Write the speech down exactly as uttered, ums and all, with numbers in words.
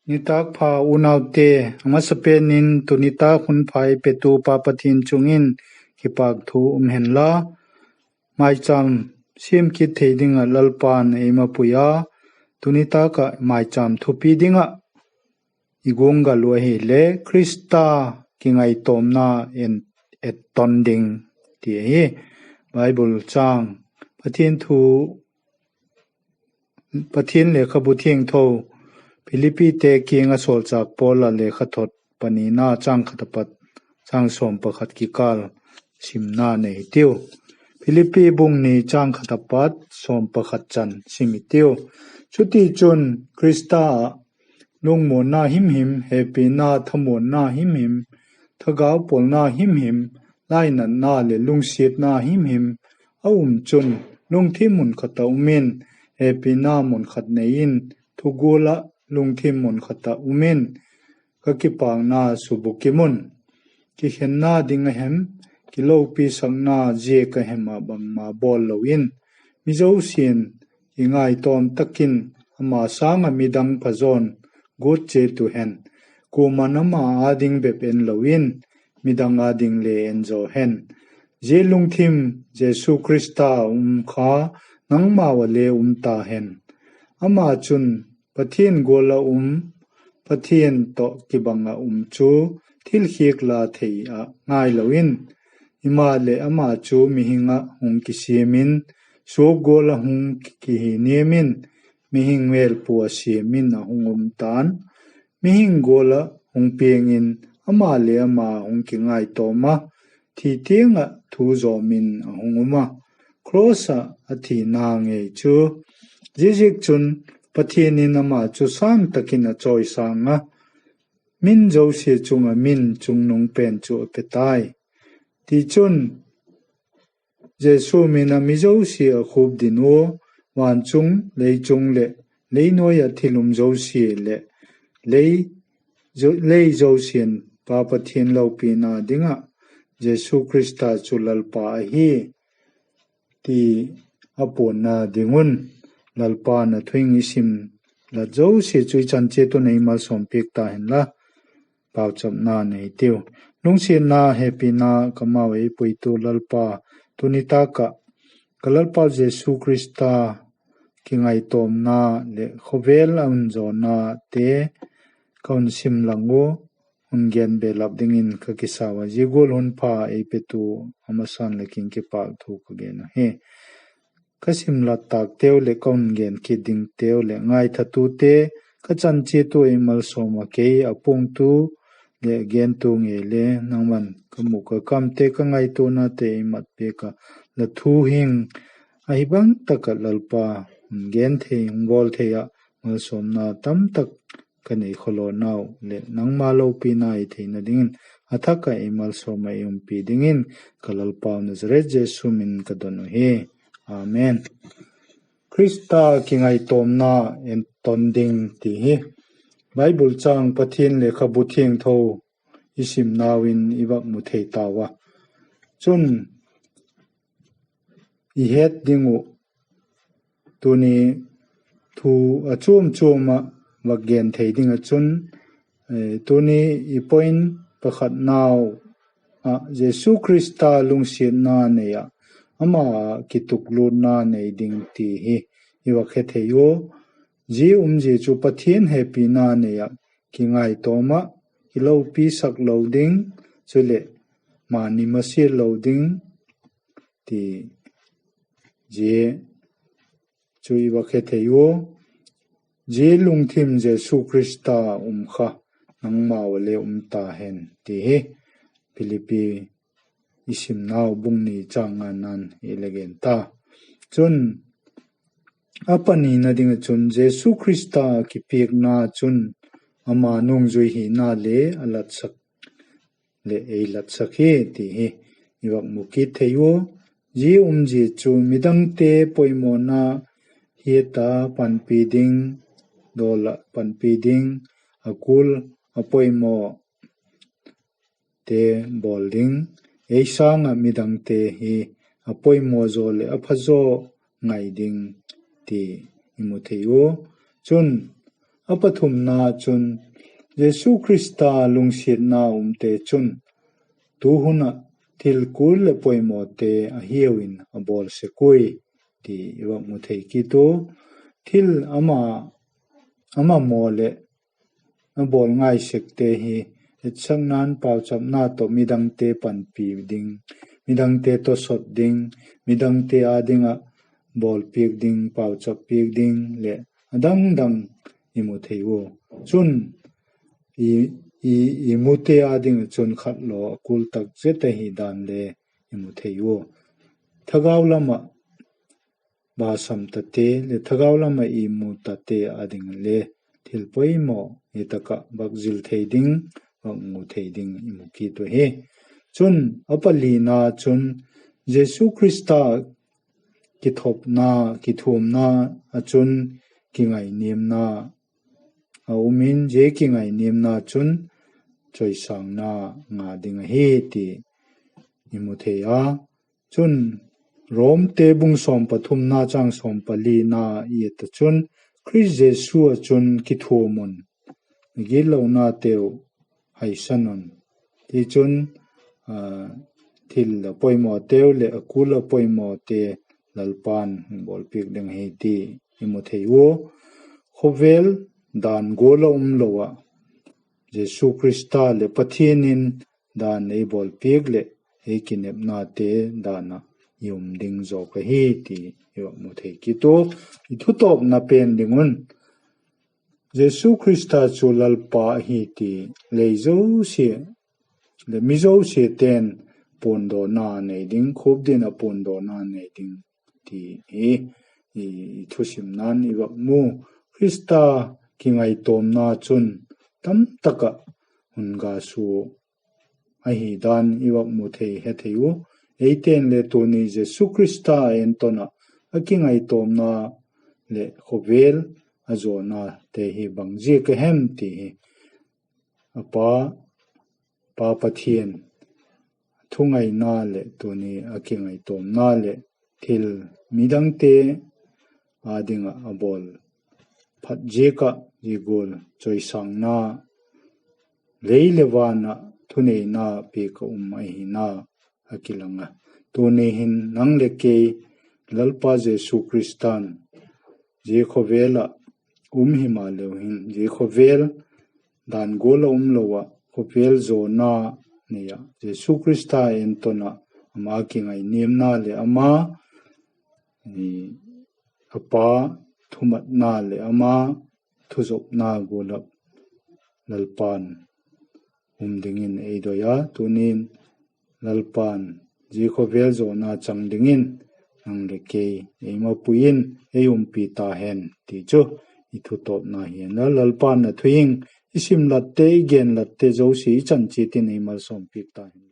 Nitâk pha unaute, a masapen in tu nitâk hun pha ei petu Pa Pathian chung in kipâk thu um hen la, maichâm siam kit thei ding ah Lalpa'n ei mapui a, tu nitâk ah maichâm thupi ding ah i guanggal uh ahile Khrista kingaitawmna en, etton ding ti ahi. Bible châng, Pathian thu, Pathian lekhabu thiangtho, Philippite kiang ah sawlchâk Paul a lekhathot panina châng khat apat châng sawm pakhat kikâl simna nei hitiu. Philippi bung ni châng khat apat sawm pakhat chan sim hitiu. Chutichun, Khrista ah lungmuanna himhim, hepina thamuanna himhim, thagau pawlna himhim, lainatna leh lungsiatna himhim a um chun, lungthim mun khat ah um in, hepina mun khat nei in, thugual ah lungthim mun khat ah um in, ka kipâkna subukim un. Kikhenna ding a hem, kilopisakna ziak a hem ah bangma bawl lo in, mi zosia'n kingaitawm tak in ama sâng ah midang phazaw'n guat chiat uh hen. Kuama'n ama â ding bep en lo in, midang â ding le en zaw hen. Zia lungthim Jesu Khrista ah um kha nangmau ah le um ta hen. Ama chun Pathian gual ah um, Pathian tawh kibang ah um chu thil khiak la thei ah ngai lo in, himaleh ama chu mihing ah hung kisiam in, suak gual ah hung kihiniam in, mihing mêlpu ah siam in a hung um ta'n. Mihing gual ah hung piang in, ama le ama hung kingaitawm a, thi tiang ah thu zawm in a hung um a, cross ah a thina ngei chu. Ziaziakchun, Pathian in ama chu sâng tak in a chawisâng a, min zosia chung ah min chungnung pen chu a pe tai. Tichun, Jesu min ah mi zosia a khupdin ua, van chung, lei chung leh lei nuai ah thil um zosia leh lei zosia'n Pa Pathian lopina ding ah Jesu Khrista chu Lalpa ahi ti a puanna ding un, Lalpa'n a thu hing i sim lat zosia chu i chan chiat un ei malsawm piak ta hen la, pauchapna nei hitiu. Lungsiatna, hepina kamau ei puitu Lalpa, tu nitâk ah ka Lalpau Jesu Khrista kingaitawmna leh khawvel a hun zawnate ka hun sim lang ua, hun gen belap dingin ka kisa ua. Zia gual hun pha ei petu a masan leh kin kipâk thu ka gen ahi. Ka sim lat tâkteu leh ka hun gen kit dingteu leh ngaithatute, ka chan chiat ua ei malsawm ah kei a puangtu leh gentu ngei le nangma'n ka mûk ka kamte, ka ngaituanate ei mat piak a, la thu hing ahi bang tak ah Lalpa, hun gen thei, hun bawl thei ah malsawmna tamtak ka nei khawlawnau leh nangma lopina i theina dingin a thak ah ei malsawm ah ei umpi dingin ka Lalpau Nazareth Jesu min ka don uhi. Amen. Khrista kingaitawmna enton ding ti hi Bible châng, Pathian lekhabu thiangtho i simnau in i vak mu thei tau a. Chun, i het ding uh, tuni thu a chuam chuam ah vak gen thei ding ah chun, tuni i point pakhatnau ah Jesu Khrista lungsiatna nei ah, ama kituklûtna nei ding ti hi i vak he thei ua. Zia umzia chu Pathian hepina nei ah, kingaitawm ah, kilopisak lo ding, chuleh mani masiat lo ding ti, zia chu i vak he thei ua. Zia lungthim Jesu Khrista um kha nangmau ah le um ta hen ti hi Philippi i simnau bung ni châng ngana'n i la gen ta. Chun, a panina ding ah chun Jesu Khrista kipiakna chun ama nungzui hina le a latsak leh ei latsak hi ti hi i vak mu kit thei ua. Zia umzia chu midangte poimawna hiat a panpi ding, dawl ah panpi ding, a kul a poimaw te bawl ding, ei sâng ah midangte hi a poimaw zaw leh a phazaw ngai ding ti i mu thei ua. Chun, A pathumna chun, Jesu Khrista lungsiatna umte chun tuhun ah thil kul leh poimawte a hiau in a bawl sek ui, ti i va mu thei kit u. Thil ama, ama maw leh a bawl ngai sekte hi etsakna'n pauchapna tawh midangte panpi ding, midangte tawsot ding, midangte â ding ah bawlpiak ding, pauchap piak ding leh a dang dang i mu thei ua. Chun i, i, i mute â ding ah chun khat law a kul tak zet ahi dan le i mu thei ua. Thagau lam ah basam tate leh thagau lam ah i mu tate â ding le thil poimaw hi tak ah vak zil thei ding, vak mu thei ding i mu kit u hi. Chun a palina chun Jesu Khrista kithopna, kithuamna ah chun kingainiamna a um in, zia kingainiamna chun chawisângna ngah ding ahi ti i mu thei a. Chun Romte bung sawm pathumna chang sawm palina i et ah chun, Khrist Jesu ah chun kithuam un, na gitlonateu haisan un. Tichun, thil a poimawteu leh a kul a poimawte Lalpa'n hun bawlpiak ding ahi ti i mu thei ua. Khawvel dan gual a um lo ah Jesu Khrista leh Pathian in dan ei bawlpiak leh ei kinepnate dan ah i um ding zawk ahi ti i va mu thei kit u. I thutawpna pen ding un, Jesu Khrista chu Lalpa ahi ti lei zosia leh mi zosiate'n puandawna nei ding, khupdin ah puandawna nei ding ti hi i thusimna'n i va mu. Khrista kingaitawmna chun tamtak ah hun ga sua ahi dan i va mu thei, he thei u. Eite'n le tuni Jesu Khrista enton ah a kingaitawmna leh khawvel a zawnate hi bang ziak a hem ti hi a Pa, Pa Pathian thungaina leh tuni a kingaitawmna leh thil midangte â ding ah a bawl phat ziak ah zia gual chawisângna, lei leh van ah thuneina piak a um ahina a kilang a. Tuni hin nang leh kei Lalpa Jesu Khrista'n zia khawvel ah um himaleu hin, zia khawvel dan gual a um lo ah khawvel zawna nei ah Jesu Khrista enton ah ama kingainiamna leh ama, a Pa thumatna leh ama thuzopna gual ah Lalpa'n um dingin ei doi a. Tuni'n Lalpa'n zia khawvel zawna chang dingin nang leh kei ei mapui in ei umpi ta hen ti chu i thutawpna hi a. Lalpa'n a thu hing i simlatte, i genlatte zosia i chan chiat in ei malsawmpiak ta hen.